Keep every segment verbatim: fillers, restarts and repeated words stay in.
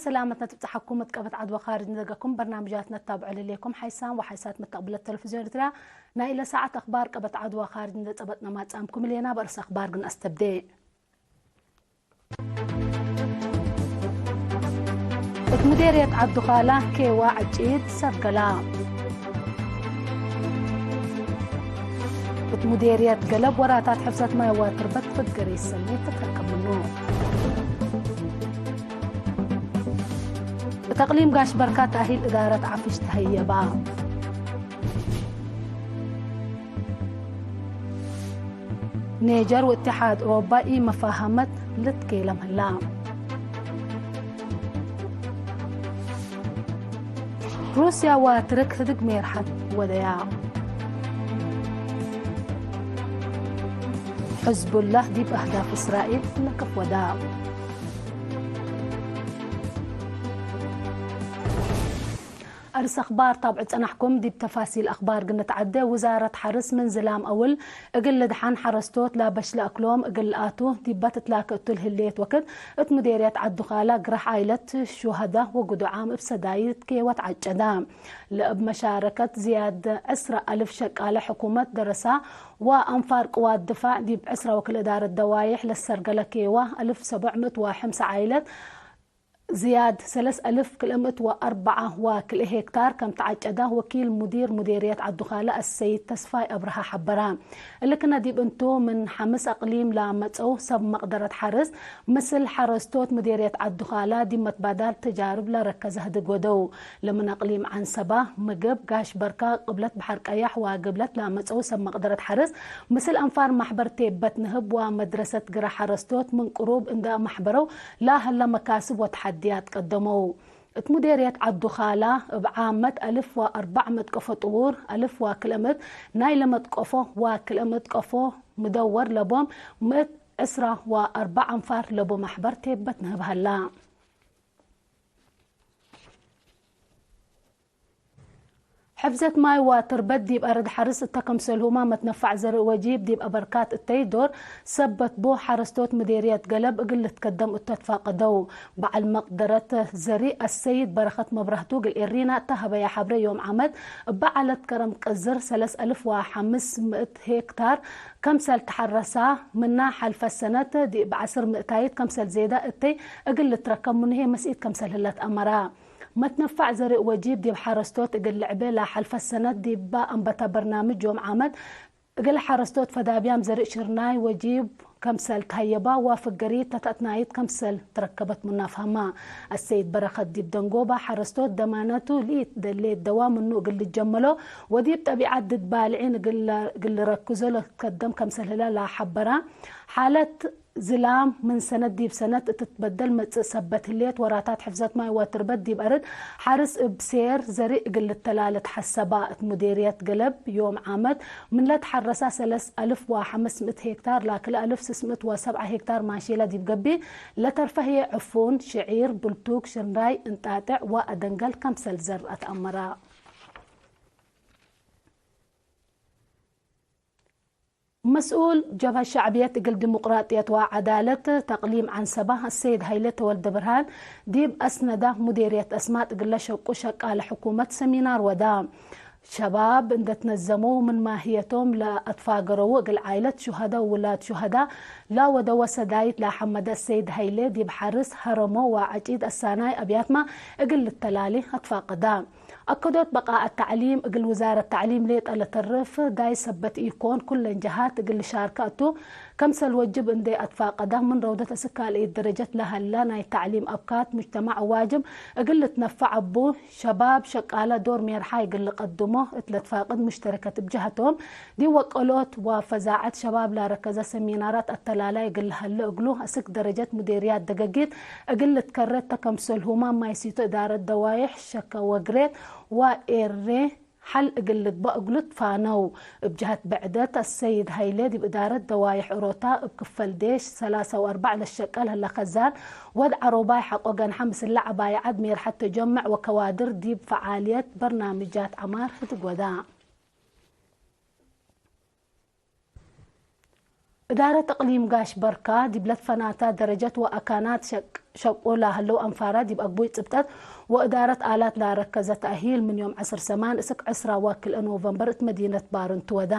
ሰላመትነ ትብጽሐኩም። እት ቀበት ዐድ ወካርጅ ንደገኩም በርናምጃትነ ትታብዖ ለሌኩም ሓይሳም ወሓይሳት መተቅብለት ተለፍዝዮን ኤርትርያ ናይ ለሰዓት አኽባር ቀበት ዐድ ወካርጅ እንዴ ጸበጥነ ማጽአምኩም ህሌና። በርእሰ አኽባር ግን አስተብዴ። እት ሙዴርየት ዐዱ ካላ ኬዋ ዕጪት ሰርገላ። እት ሙዴርየት ገለብ ወራታት ሕፍዘት ማይ ወትርበት ፍግር ይሰሜት ትትረከብ ምኑ። እት አቅሊም ጋሽ በርካ ተእሂል እዳረት ዐፍሽ ተሀየባ። ኔጀር ወእትሓድ ኦሮባ ኢመፋሀመት ልትኬለም ህላ። ሩስያ ወትርክ ህድግ ሜርሐት ወደያ። ሕዝቡላህ ዲብ አህዳፍ እስራኤል ለክፍ ወዳ። አርስ አኽባር ታብዑ ጸናሕኩም። ዲብ ተፋሲል አኽባር ግንትዐዴ። ውዛረት ሐርስ ምን ዝላም አውል እግል ልድሓን ሐረስቶት ላበሽ ለአክሎም እግል ለአቱ ዲበ ትትላከ እቱ ለህሌት ወክድ፣ እት ሙዴርየት ዐዱ ካላ ግራሕ ዓይለት ሹሀዳ ወግዱዓም እብ ሰዳይት ኬወት ዐጨዳ። ለእብ መሻረከት ዝያድ ዕስረ አልፍ ሸቃለ ሕኩመት ደረሳ ወአንፋር ቅዋት ድፋዕ ዲብ ዕስራ ወክልኤ እዳረት ደዋይሕ ለሰርገለ ኬዋ አልፍ ሰቡዕ ምእት ወሐምሳ ዓይለት ዝያድ ሰለስ አልፍ ክልኤ ምእት ወአርበዓ ወክልኤ ሄክታር ከም ተዐጨዳ ወኪል ሙዲር ሙዴርየት ዐዱ ካላ አሰይድ ተስፋይ አብርሃ ሐበረ። እሊ ክነ ዲብ እንቱ፣ ምን ሐምስ አቅሊም ለመጸው ሰብ መቅደረት ሐርስ፣ ምስል ሐረስቶት ሙዴርየት ዐዱ ካላ ዲብ መትባዳል ተጃርብ ለረከዘ ህድግ ወደው። ለምን አቅሊም ዐንሰባ፣ ምግብ፣ ጋሽ በርካ፣ ቅብለት በሐር ቀያሕ ወግብለት ለመጸው ሰብ መቅደረት ሐርስ፣ ምስል አንፋር ማሕበር ቴበት ንህብ ወመድረሰት ግረ ሐረስቶት ምን ቅሩብ እንደ አመሕበረው፣ ለሀለ መካስብ ወተሐድያት ቀደመው። እት ሙዴርየት ዐዱ ካላ፣ እብ ዓመት አልፍ ወአርበዕ ምእት ቀፎ ጥዉር፣ አልፍ ወክልኤ ምእት ናይ ለመትቀፎ ወክልኤ ምእት ቀፎ ምደወር ለቦም፣ ምእት ዕስራ ወአርበዕ አንፋር ለቡ ማሕበር ቴበት ንህብ ሀላ። ሕፍዘት ማይ ወትርበት ዲብ አርድ ሐርስ እተ ክምሰልሁመ መትነፋዕ ዘርእ ወጂብ ዲብ አበርካት እተይ ዶር ሰበት ቡ፣ ሐረስቶት ምዴርየት ገለብ እግል ልትከደም እቶ ትፋቀደው። በዐል መቅደረት ዘርእ አሰይድ በረኸት መብራህቱ እግል ኤሪና እተ ሀበያ ሐብሬ፣ ዮም ዓመት እበ ዐለት ከረም ቅዝር ሰለስ አልፍ ወሐምስ ምእት ሄክታር ከምሰል ተሐረሳ፣ ምና ሐልፈ ሰነት ዲብ ዐስር ምእታይት ከምሰል ዜዳ እተይ እግል ልትረከብ ምኑ ህዬ መስኢት ከምሰል ህለት አመራ። መትነፋዕ ዘርእ ወጂብ ዲብ ሐረስቶት እግል ልዕቤ ለሐልፈ ሰነት ዲበ አንበተ በርናምጅ ዮም ዓመት እግል ሐረስቶት ፈዳብያም ዘርእ ሽርናይ ወጂብ ከምሰል ተሀየባ ወፍገሪት ተተአትናይት ከምሰል ትረከበት ምኑ አፍሀማ። አሰይድ በረኸት ዲብ ደንጎባ ሐረስቶት ደማነቱ ለኢትደሌ ደዋ ምኑ እግል ልጀመሎ ወዲብ ጠቢዐት ድድ ባልዒን እግል ልረክዞ ለትከደም ከምሰል ህለ ለሐበራ። ሓለት ዝላም ምን ሰነት ዲብ ሰነት እት ትትበደል መጽእ ሰበት ህሌት፣ ወራታት ሕፍዘት ማይ ወትርበት ዲብ አርድ ሐርስ እብ ሴር ዘርእ እግል ልተላለ ተሐሰባ። እት ሙዴርየት ገለብ ዮም ዓመት ምን ለትሐረሳ ሰለስ አልፍ ወሐምስ ምእት ሄክታር ላክለ አልፍ ስስ ምእት ወሰብዓ ሄክታር ማሼላ ዲብ ገብእ፣ ለተርፈ ህዬ ዕፉን፣ ሽዒር፣ ብልቱግ፣ ሽንራይ፣ እንጣጥዕ ወአደንገል ከምሰል ዘርአ ተአመራ። መስኡል ጀብሀት ሸዕብየት እግል ዲሙቅራጥየት ወዐዳለት ተቅሊም ዐንሰባ አሰይድ ሀይለ ተወልደብርሃን ዲብ አስነዳ ሙዴርየት አስማጥ እግለ ሸቁ ሸቃለ ሕኩመት ሰሚናር ወዳ። ሸባብ እንዴ ትነዘመው ምን ማህየቶም ለአትፋገረው እግል ዓይለት ሹሀዳ ውላድ ሹሀዳ ለወደወ ሰዳይት ለሐመደ አሰይድ ሀይሌ ዲብ ሐርስ ሀረሞ ወዐጪድ አሳናይ አብያትመ እግል ልተላሌ አትፋቀዳ። አከዶት በቃዐት ተዕሊም እግል ውዛረት ተዕሊም ሌጠ ለተርፍ ዳይ ሰበት ኢኮን፣ ኩለን ጀሃት እግል ልሻርከ እቱ ከምሰል ወጅብ እንዴ አትፋቀዳ፣ ምን ረውደት እስክ ካልአይት ደረጀት ለሀላ ናይ ተዕሊም አብካት ሙጅተማዕ ዋጅብ እግል ልትነፈዕ እቡ፣ ሸባብ ሸቃለ ዶር ሜርሓይ እግል ልቀድሞ እት ለትፋቅድ ሙሽተረከት እብ ጀሀቶም፣ ዲብ ወቀሎት ወፈዛዐት ሸባብ ላረከዘ ሰሚናራት አተላላይ እግል ለሀለ እግሉ፣ አስክ ደረጀት ሙዴርያት ደገጊት እግል ልትከረት ተከምሰልሁመ ማይ ሲቶ እዳረት ደዋይሕ ሸከ ወግሬት ወኤሬ ሐል እግል ልግበእ እግሉ ትፋነው። እብ ጀሀት ብዕደት፣ አሰይድ ሀይሌ ዲብ እዳረት ደዋይሕ ኦሮታ እብ ክፈል ዴሽ ሰላሳ ወአርበዕ ለሸቀል ህለ ከዛን ወድ ዐሮባይ ሐቆ ገንሐ ምስለ ዐባይ ዐድ ሜርሐት ተጀምዕ ወከዋድር ዲብ ፈዓልየት በርናምጃት ዐማር ህድግ ወዳ። እዳረት እቅሊም ጋሽ በርካ፣ ዲብ ለትፈናታ ደረጀት ወአካናት ሸቅ-፣ ሸቁ ላህለው አንፋራ ዲብ አግቡይ ጽብጠት ወእዳረት አላት ላረከዘ ተእሂል፣ ምን ዮም ዐስር ሰማን እስክ ዕስራ ወክልኤ ኖቨምበር እት መዲነት ባርን ትወዳ።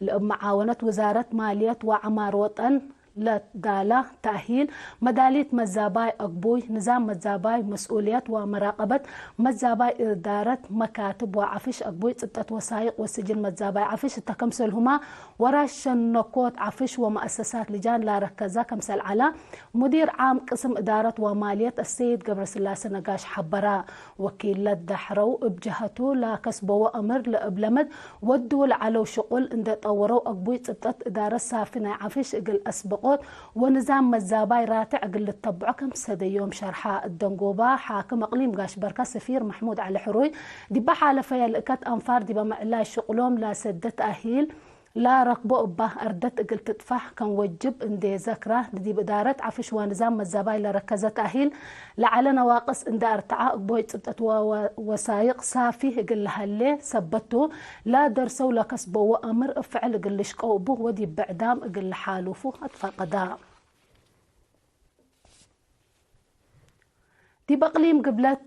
ለእብ መዓወነት ውዛረት ማልየት ወዐማር ወጠን ለዳላ ተእሂል፣ መዳሊት መዛባይ አግቡይ፣ ንዛም መዛባይ መስኡልየት ወመራቀበት መዛባይ እዳረት መካትብ ወዐፍሽ አግቡይ ጽብጠት ወሳይቅ ወስጅል መዛባይ ዐፍሽ እተ ክምሰልሁማ፣ ወራሽ ሸነኮት ዐፍሽ ወመአሰሳት ልጃን ላረከዘ ክምሰል ዐላ፣ ሙዲር ዓም ቅስም እዳረት ወማልየት አሰይድ ገብረስላሴ ነጋሽ ሐበረ። ወኪለት ደሕረው እብ ጀሀቱ፣ ለከስበዎ አምር ለእብ ለመድ ወድው ለዐለው ሽቁል እንዴ ጠወረው፣ አግቡይ ጽብጠት እዳረት ሳፊ ናይ ዐፍሽ እግል አስበቆት ወንዛም መዛባይ ራትዕ እግል ልተብዖ ከም ሰደዮም ሸርሐ። እደንጎባ ሓክም አቅሊም ጋሽ በርካ ሰፊር መሕሙድ ዐሊ ሕሩይ፣ ዲበ ሓለፈየ ልእከት አንፋር ዲበ ምዕላይ ሽቁሎም ለሰደት አሂል፣ ላረክቦ እባ አርደት እግል ትጥፋሕ ከም ወጅብ እንዴ ዘክራ፣ ዲብ እዳረት ዐፍሽ ወንዛም መዛባይ ለረከዘ ተእሂል ለዐለ ነዋቅስ እንዴ አርትዐ፣ እግቦይ ጽብጠት ወ-፣ ወ-፣ ወሳይቅ ሳፊ እግል ለሀሌ ሰበት ቱ፣ ለደርሰው ለከስበዎ አምር እብ ፍዕል እግል ልሽቀው እቡ ወዲብ ብዕዳም እግል ለሓሉፉ አትፋቀዳ። ዲብ እቅሊም ግብለት፣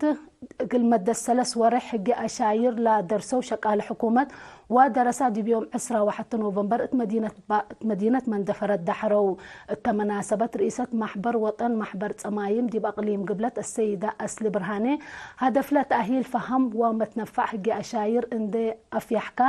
እግል መደት ሰለስ ወሬሕ ህጌ አሻይር ለደርሰው ሸቃለ ሕኩመት ወደረሳ፣ ዲብ ዮም ዕስራ ወሐቲ ኖቨምበር እት መዲነት ባ-፣ እት መዲነት መንደፈረት ደሐረው። እተ መናሰበት፣ ርኢሰት ማሕበር ወጠን ማሕበር ጸማይም ዲብ እቅሊም ግብለት፣ አሰይዳ አስሊ ብርሃኔ፣ ሀደፍለ ተእሂል ፈሀም ወመትነፋዕ ህጌ አሻይር እንዴ አፍያሕካ፣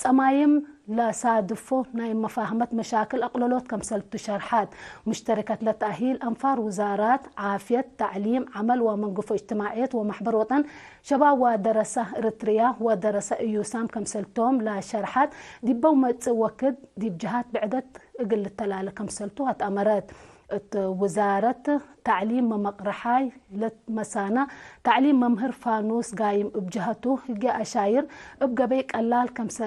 ጸማይም ለሳድፎ ናይ መፋህመት መሻክል አቅለሎት ከምሰልቱ ሸርሐት። ሙሽተሪከት ለተእሂል አንፋር ውዛራት ዓፍየት፣ ተዕሊም፣ ዐመል ወመንግፎ እጅትማዕየት ወመሕበር ወጠን ሸባብ ወደረሰ እርትርያ ወደረሰ እዩሳም ከምሰልቶም ለሸርሐት፣ ዲበው መጽእ ወክድ ዲብ ጀሃት ብዕደት እግል ልተላለ ከምሰልቱ አትአመረት። እት ውዛረት ተዕሊም መመቅረሓይ ለትመሳና ተዕሊም መምህር ፋኑስ ጋይም እብ ጀሀቱ፣ ህጌ አሻይር እብ ገበይ ቀላል ከምሰ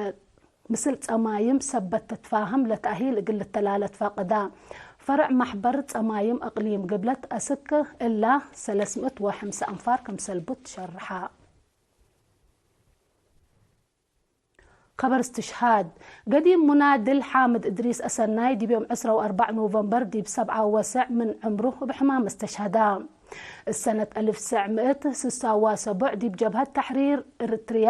ምስል ጸማይም ሰበት ትትፋህም ለተእሂል እግል ልተላለ ትፋቅዳ። ፈርዕ ማሕበር ጸማይም እቅሊም ግብለት አስክ እላ ሰለስ ምእት ወሐምሳ አንፋር ክምሰልቡ ትሸርሐ። ከበር እስትሽሃድ። ገዲም ሙናድል ሓምድ እድሪስ አሰናይ ዲብ ዮም ዕስራ ወአርበዕ ኖቨምበር ዲብ ሰብዓ ወሰዕ ምን ዕምሩ እብ ሕማም እስተሽሀዳ። እሰነት አልፍ ትሰዕ ምእት ስሳ ወሰቡዕ ዲብ ጀብሀት ተሕሪር እርትርያ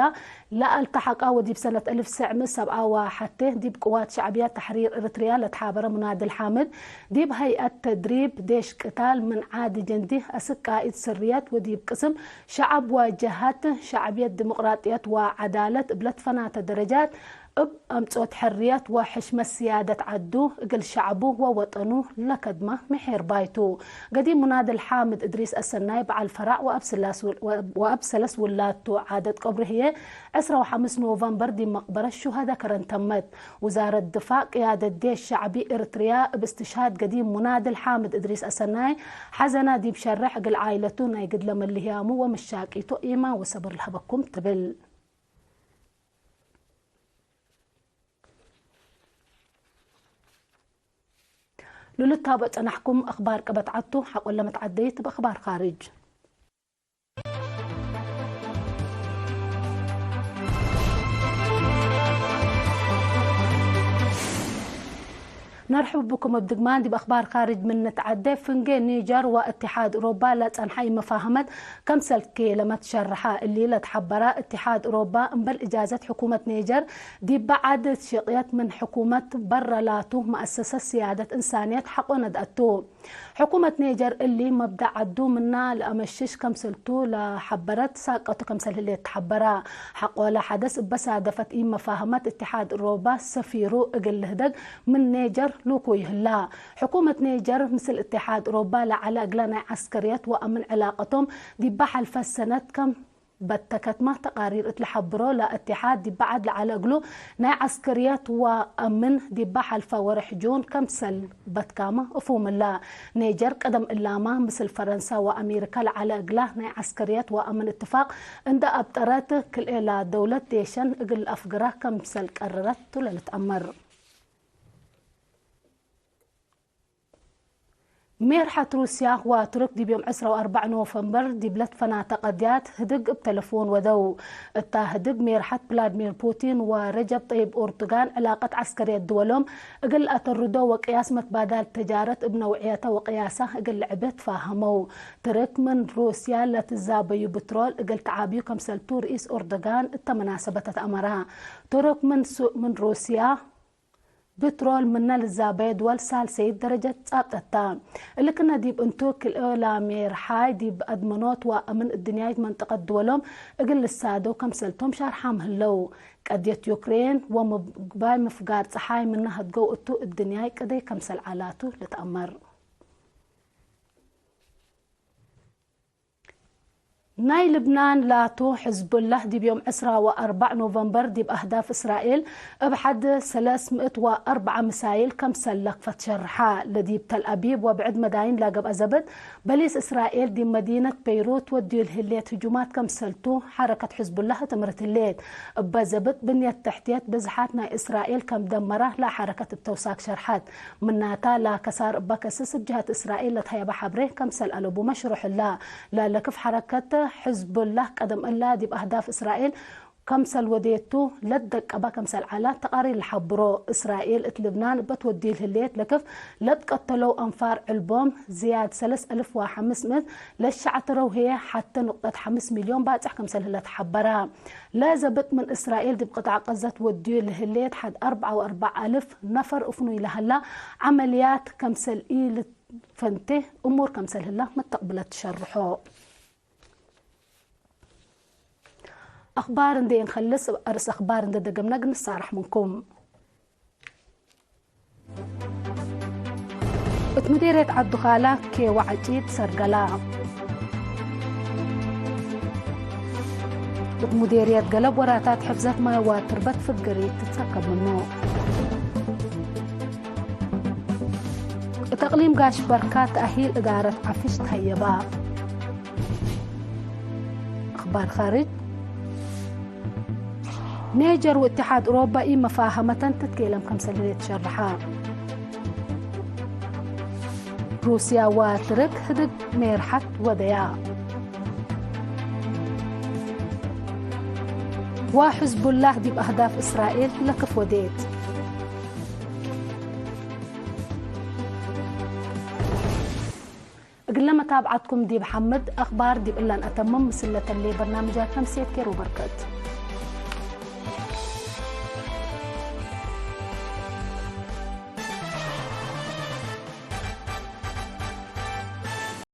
ለአልተሐቀ ወዲብ ሰነት አልፍ ትሰዕ ምእት ሰብዓ ወሐቴ ዲብ ቅዋት ሸዕብያት ተሕሪር እርትርያ ለተሓበረ ሙናድል ሓምድ፣ ዲብ ሀይአት ተድሪብ ዴሽ ቅታል ምን ዓዲ ጅንዲ አስክ ቃኢድ ስርየት ወዲብ ቅስም ሸዐብ ወጀሀት ሸዕብየት ዲሞቅራጥየት ወዐዳለት እብ ለትፈናተ ደረጃት እብ አምጾት ሕርየት ወሕሽመት ስያደት ዐዱ፣ እግል ሸዐቡ ወወጠኑ ለከድማ ምሒር ባይቱ። ገዲም ሙናድል ሓምድ እድሪስ አሰናይ በዐል ፈራዕ ወአብ ስላስ ውል-፣ ወአብ ሰለስ ውላቱ ዓደት ቀብሩ ህዬ፣ ዕስራ ወሐምስ ኖቨምበር ዲብ መቅበረት ሹሀደ ከረን ተመት። ውዛረት ድፋዕ ቅያደት ዴሽ ሸዕቢ ኤርትርያ እብ እስትሽሃድ ገዲም ሙናድል ሓምድ እድሪስ አሰናይ ሐዘና ዲብ ሸርሕ፣ እግል ዓኢለቱ ናይ ግድለ መልህያሙ ወመሻቂቱ ኢማን ወሰብር ለሀበኩም ትብል። ለልትታብዖ ጸናሕኩም አኽባር ቀበት ዐቱ፣ ሐቆለ መትዓደይት እብ አኽባር ካርጅ። ነርሕብ ብኩም እብ ድግማን ዲብ አኽባር ካርጅ ምን ንትዓዴ፣ ፍንጌ ኒጀር ወእትሓድ ኡሮባ ለጸንሐ ኢመፋህመት ከምሰል ኬለመት ሸርሐ። እሊ ለትሐበረ እትሓድ ኡሮባ እምበል እጃዘት ሕኩመት ኒጀር ዲበ ዐድ እት ሽቅየት ምን ሕኩመት በረ ላቱ መአሰሰት ስያደት እንሳንየት ሐቆ ነድአቱ። ሕኩመት ኒጀር እሊ መብደእ ዐዱ ምና ለአመሽሽ ከምሰልቱ ለሐበረት ሳቀቱ ከምሰል ህሌት ተሐበረ። ሐቆለ ሐደስ እበ ሳደፈት ኢመፋህመት እትሓድ ኡሮባ ሰፊሩ እግል ልህደግ ምን ኒጀር ልኩይ ህላ። ሕኩመት ኒጀር ምስል እትሓድ ኡሮባ ለዐለ እግለ ናይ ዐስከርየት ወአምን ዕላቀቶም ዲበ ሐልፈ ሰነት ከም በተከትመ ተቃሪር እት ለሐብሮ፣ ለእትሓድ ዲብ ዐድ ለዐለ እግሉ ናይ ዐስከርየት ወአምን ዲበ ሐልፈ ወርሕ ጁን ከምሰል በትካመ እፉም እለ። ኔጀር ቀደም እላመ ምስል ፈረንሳ ወአሜሪካ ለዐለ እግላ ናይ ዐስከርየት ወአምን እትፋቅ እንደ አብጠረት፣ ክልኤ ለደውለት ዴሸን እግል አፍግራ ከምሰል ቀረረት ቱ ለልትአመር። ሜርሐት ሩስያ ወቱርክ ዲብ ዮም ዕስራ ወአርበዕ ኖቨምበር ዲብ ለትፈናተ ቀድያት ህድግ እብ ተለፎን ወደው። እታ ህድግ ሜርሐት ቭላድሚር ፑቲን ወረጀብ ጠይብ ኦርዶጋን ዕላቀት ዐስከርየት ድወሎም እግል ለአተርዶ ወቅያስ መትባዳል ተጃረት እብ ነውዕየተ ወቅያሳ እግል ልዕቤ ትፋሀመው። ትርክ ምን ሩስያ ለትዛበዩ ብትሮል እግል ተዓብዩ ከምሰልቱ ርኢስ ኦርዶጋን እተ መናሰበተት አመራ። ትርክ ምን ሱ-፣ ምን ሩስያ ብትሮል ምነ ልዛበየ ድወል ሳልሰይት ደረጀት ጻብጠት ተ። እሊ ክነ ዲብ እንቱ ክልኤ ላሜርሓይ ዲብ አድመኖት ወአምን እድንያይት መንጠቀት ድወሎም እግል ልሳደው ከምሰልቶም ሻርሓም ህለው። ቀድየት ዩክሬን ወምግባይ ምፍጋር ጸሓይ ምነ ህድገው እቱ እድንያይ ቅደይ ከምሰል ዐላቱ ልትአመር። ናይ ልብናን ላቱ ሕዝቡላህ ዲብ ዮም ዕስራ ወአርበዕ ኖቨምበር ዲብ አህዳፍ እስራኤል እብ ሐድ ሰለስ ምእት ወአርበዕ ምሳይል ከምሰል ለክፈት ሸርሐ። ለዲብ ተልአቢብ ወብዕድ መዳይን ለገብአ ዘብጥ በሊስ እስራኤል ዲብ መዲነት በይሩት ወድዩ ለህሌት ህጁማት ከምሰልቱ ሐረከት ሕዝቡላህ ትእምርት ህሌት። እበ ዘብጥ ብንየት ተሕትየት ብዝሓት ናይ እስራኤል ከም ደመራ ለሐረከት እብ ተውሳክ ሸርሐት። ምናታ ላከሳር እበ ከስስ እብ ጀሀት እስራኤል ለትሀየበ ሐብሬ ከምሰል አለቡ መሽሩሕ እላ። ላለክፍ ሐረከት ሕዝቡላህ ቀደም እላ ዲብ አህዳፍ እስራኤል ከምሰል ወዴቱ ለትደቀበ ከምሰል ዐላ ተቃሪር ለሐብሮ። እስራኤል እት ልብናን እበ ትወድዩ ለህሌት ለክፍ ለትቀተለው አንፋር ዕልቦም ዝያድ ሰለስ አልፍ ወሐምስ ምእት ለሸዐተረው ህዬ ሐቴ ንቁጠት ሐምስ ሚልዮን ባጽሕ ከምሰል ህለ ተሐበረ። ለዘብጥ ምን እስራኤል ዲብ ቅጣዕ ቀዘት ወድዩ ለህሌት ሐድ አርበዕ ወአርበዕ አልፍ ነፈር እፍኑይ ለሀላ ዐመልያት ከምሰል ኢልትፈንቴ እሙር ከምሰል ህላ መተቅብለት ትሸርሖ። አኽባር እንዴ እንከልስ፣ እብ አርእስ አኽባር እንዴ ደገምነ እግል ንሳረሕ ምንኩም። እት ሙዴርየት ዐዱ ካላ ኬወ ዐጪድ ሰርገላ። እት ሙዴርየት ገለብ ወራታት ሕፍዘት ማይ ወትርበት ፍግሪት ትትረከብ ምኑ። እት አቅሊም ጋሽ በርካ ተአሂል እዳረት ዐፍሽ ተሀየባ። አኽባር ኻርጅ። ኔጀር ወእትሓድ ኡሮበ ኢመፋሀመተን ትትኬለም ከምሰል ህሌት ሸርሐ። ሩስያ ወትርክ ህድግ ሜርሐት ወደያ። ወሕዝቡላህ ዲብ አህዳፍ እስራኤል ለክፍ ወዴት። እግለ መታብዐትኩም ዲብ ሐምድ አኽባር ዲብ እለን አተምም። ምስል ለተሌ በርናምጃት ተምሴት ኬር ወበርከት።